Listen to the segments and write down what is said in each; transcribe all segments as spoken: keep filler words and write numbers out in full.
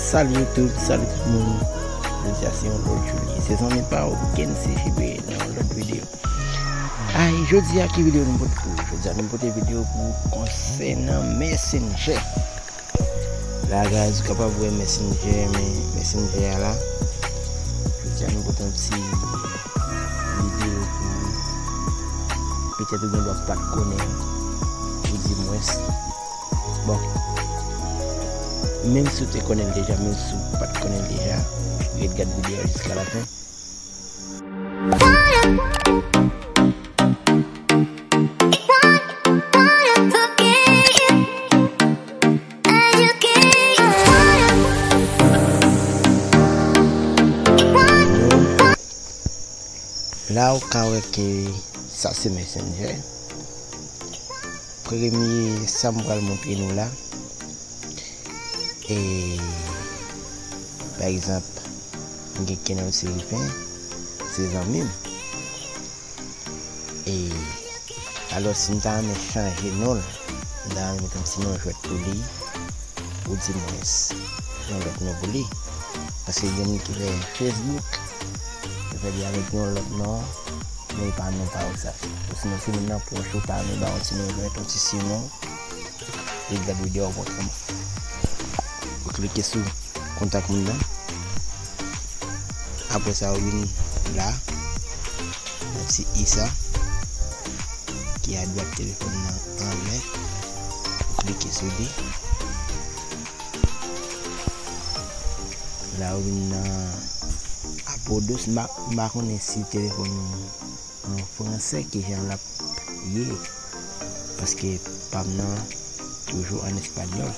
Salut YouTube, salut tout moun. Jodi a se yon lòt jou li. Se zanmi pa w Kency G B nan yon lòt videyo. Ay, jodi a ki videyo nou pote pou ou? Jodi a nou pote videyo pou ou konsènan Messenger. La, guys, ou kapab wè Messenger, men Messenger a la. Jodi a nou pote yon ti videyo pou ou. Petèt ou gen dwa pa t konnen, ou di mwens. Bon, menm si w te konnen l deja, menm si w pa t konnen l deja, ret gad videyo a jiska lafen. La ou ka wè ke sa se Messenger. Premye sa m pral montre nou la, e, pa egzanp, m gen Kenol Séraphin, se zanmi m. E, alò, si m ta renmen chanje non l, m ta renmen mete yon ti non jwèt pou li, ou di mwens, yon lòt non pou li. Paske gen moun ki fè Facebook, yo fè li avèk yon lòt non, men e pa non pa ou sa. Osinon, si moun nan pwòch ou, ta renmen ba yon ti non jwèt, yon ti sinon, e gad videyo a w pran kòman. Ou klike sou kontak moun nan. Apre sa, ou vin la, nan ti i sa, ki adwat telefòn nan anlè. Ou klike sou li. La, ou vin nan Apodos. M pa, m pa konnen si telefòn ou an fransè ki jan l ap ye, paske pa m nan toujou an espanyòl.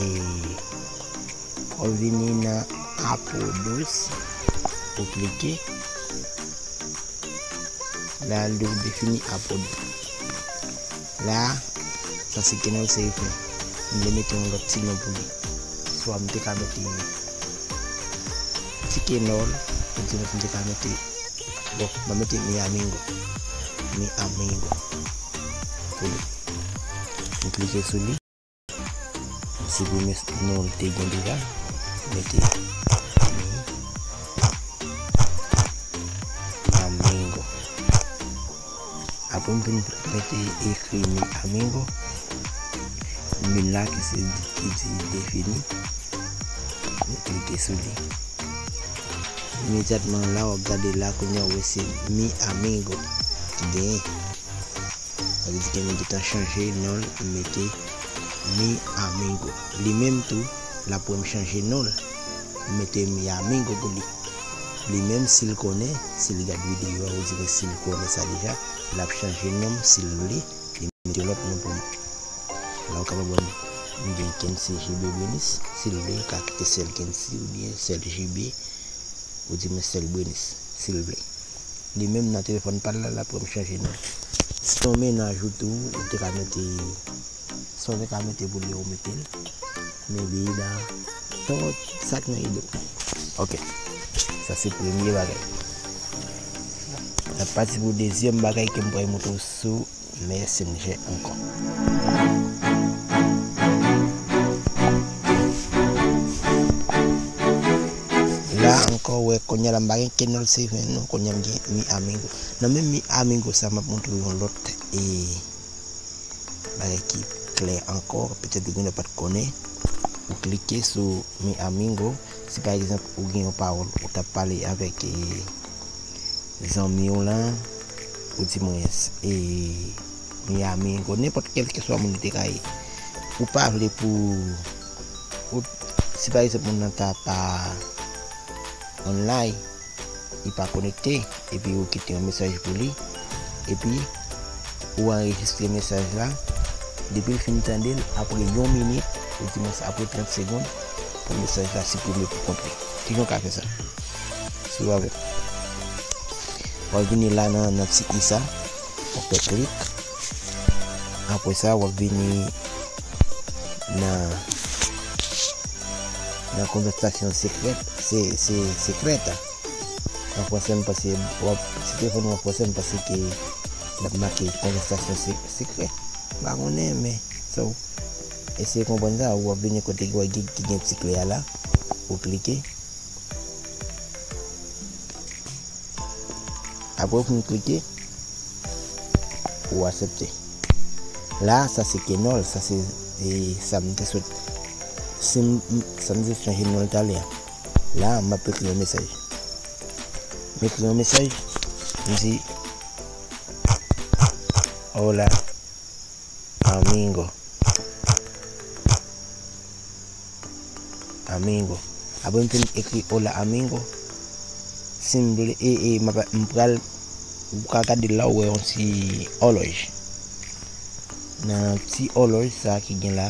E w vini nan Apodos, ou klike. La, l di w defini Apodos. La, sa se Kenol Séraphin. M vle mete yon lòt ti non pou li. Swa m te ka mete Ti Kenol, ou di m te ka mete, bon, m a mete Mi Amigo. Mi Amigo. Pou li. M klike sou li. M siprime non l te gen deja. Mete Mi Amigo. Apre m vin mete, ekri Mi Amigo. M vin la ki se, ki di defini. M klike sou li. Imedyatman la, w ap gade la, kounye a w wè se Mi Amigo ki genyen. Sa vle di ke m gentan chanje non l, m mete Mi Amigo. Li menm tou, l ap wè m chanje non l, m mete Mi Amigo pou li. Li menm, si l konnen, si l gad videyo a, ou di mwen si l konnen sa deja, l ap chanje non m si l vle, li mete lòt non pou mwen. La, ou kapab wè m, m gen Kency G B Brenis, si l vle, l ka kite sèl Kency oubyen sèl G B, ou di mwen sèl Brenis, si l vle. Li menm nan telefòn pa l la, l ap wè m chanje non. Si se yon mennaj ou tou, ou te ka mete, si w te ka mete pou li, ou mete l. Men Beyda, tout sa k nan ide w. Ok. Sa se premye bagay. N ap pati pou dezyèm bagay ke m pral montre w sou Messenger ankò. La ankò, w wè, kounye a la, m pa gen Kenol Séraphin non, kounye a m gen Mi Amigo. Nan menm Mi Amigo sa, m ap montre w yon lòt, e, bagay ki klè ankò, petèt ou gen lè pa t konnen. Ou klike sou Mi Amigo. Si pa egzanp, ou gen yon pawòl, ou t ap pale avèk, e, zanmi w lan, ou di mwen, e, Mi Amigo, nenpòt kèlkeswa moun li te ka ye. Ou pa vle pou, ou, si pa egzanp moun nan ta pa online, li pa konekte, epi ou kite yon mesaj pou li, epi ou anrejistre mesaj la, depi l fin tande l, apre yon minit, ou di mwen apre trant segonn, pou mesaj la siprime pou kont li. Kijan w ka fè sa? Swiv avè m. W ap vini la nan, nan ti i sa, w ap fè klik. Apre sa, w ap vini nan, nan konvèsasyon sekrèt, se, se, sekrèt. An fransè, m panse, w ap, si telefòn ou an fransè, m panse ke l ap make konvèsasyon se-, sekrè. M pa konnen, men, so, Eseye konprann sa, w ap vini kote ki wè ki, ki gen ti kle a la, ou klike. Apre w fin klike, ou aksepte. La, sa se Kenol, sa se, e, sa m te sot, si m, m- sa m te sot chanje non l talè a. La, m ap ekri yon mesaj. M ekri yon mesaj, m di, Hola, amigo. Amigo. Apre m fin ekri hola amigo, si m vle, e, e, m ap- m pral, ou ka gade la, ou wè yon ti òlòj. Nan ti òlòj sa ki gen la,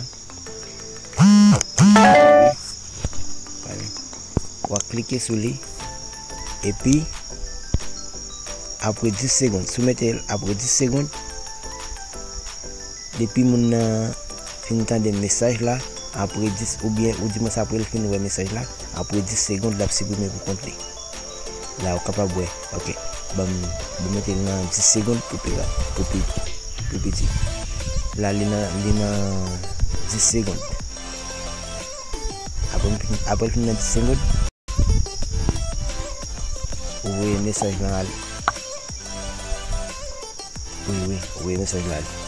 w a klike sou li, epi apre dis segonn, si w mete l apre dis segonn, depi moun nan fin tande mesaj la, apre dis, oubyen, ou di mwen sa, apre l fin wè mesaj la, apre dis segonn, l ap siprime pou kont li. La, ou kapab wè, ok, ban m, ban m mete l nan dis segonn pou pi, pou pi, pou piti. La, li nan, li nan dis segonn. Apre, apre l fin nan dis segonn, ou voye mesaj lan ale. Wi, wi, ou voye mesaj lan ale.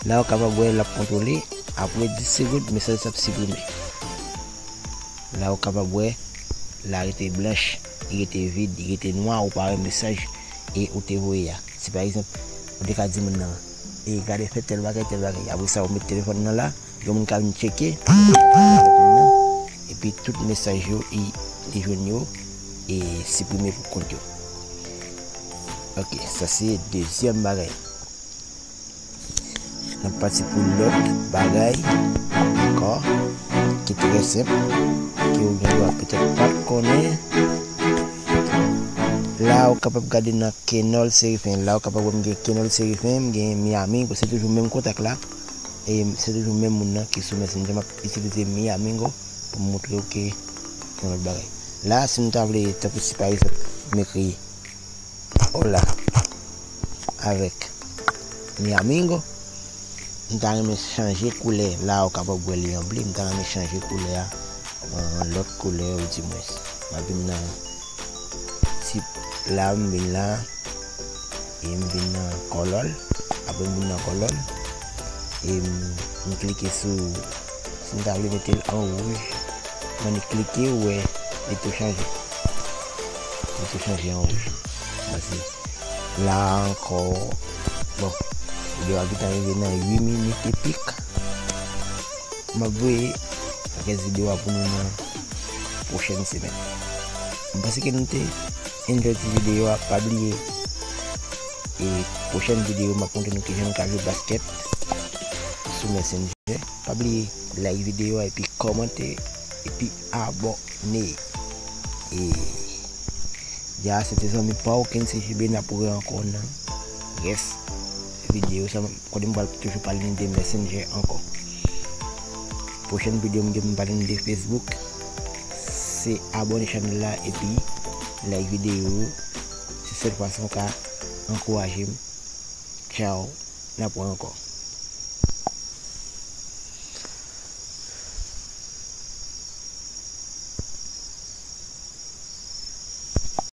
La, ou kapab wè l ap kontwole. Apre dis segonn, mesaj sa ap siprime. La, ou kapab wè, la rete blanch, li rete vid, li rete nwa, ou pa wè mesaj e ou te voye a. Si pa egzanp, ou te ka di moun nan, e gade fè tèl bagay, tèl bagay. Apre sa, ou met telefòn nan la, yon moun ka vin tcheke, epi tout mesaj yo, e li jwenn yo, e siprime pou kont yo. Ok, sa se dezyèm bagay. N ap pati pou lòt bagay ankò, ki trè senp, ke ou gen dwa petèt pa t konnen. La, ou kapab gade nan Kenol Serifin. La, ou kapab wè m gen Kenol Serifin, m gen Mi Amigo, se toujou menm kontak la. E se toujou menm moun nan ki sou Messenger. M ap itilize Mi Amigo pou m montre w ke yon lòt bagay. La, si m ta vle, tankou si pa egzanp, m ekri hola avèk Mi Amigo, m ta renmen chanje koulè. La, ou kapab wè li an ble, m ta renmen chanje koulè a, an lòt koulè, ou di mwens. M ap vin nan ti, la, m vin la, e m vin nan kòlòl. Apre m vin nan kòlòl, e m, m klike sou, si m ta vle mete l an wouj, mwen klike, ou wè, li tou chanje. Li tou chanje an wouj. Pase la ankò, bon, videyo a gentan rive nan uit minit e pik. M ap voye rès videyo a pou nou nan pwochèn semèn. M panse ke nou te enjoy ti videyo a. Pa bliye, e pwochèn videyo, m ap montre nou kijan nou ka jwe baskèt sou Messenger. Pa bliye like videyo a, epi kòmante, epi abòne. E ya, se te zanmi pa w, Kency J B, n ap wè ankò nan rès videyo sa. Kote m pral toujou pale nou de Messenger ankò. Pwochèn videyo m gen pou m pale nou de Facebook. Se abòne chanèl la epi like videyo yo. Se sèl fason w ka ankouraje m. Tchaw, n ap wè ankò.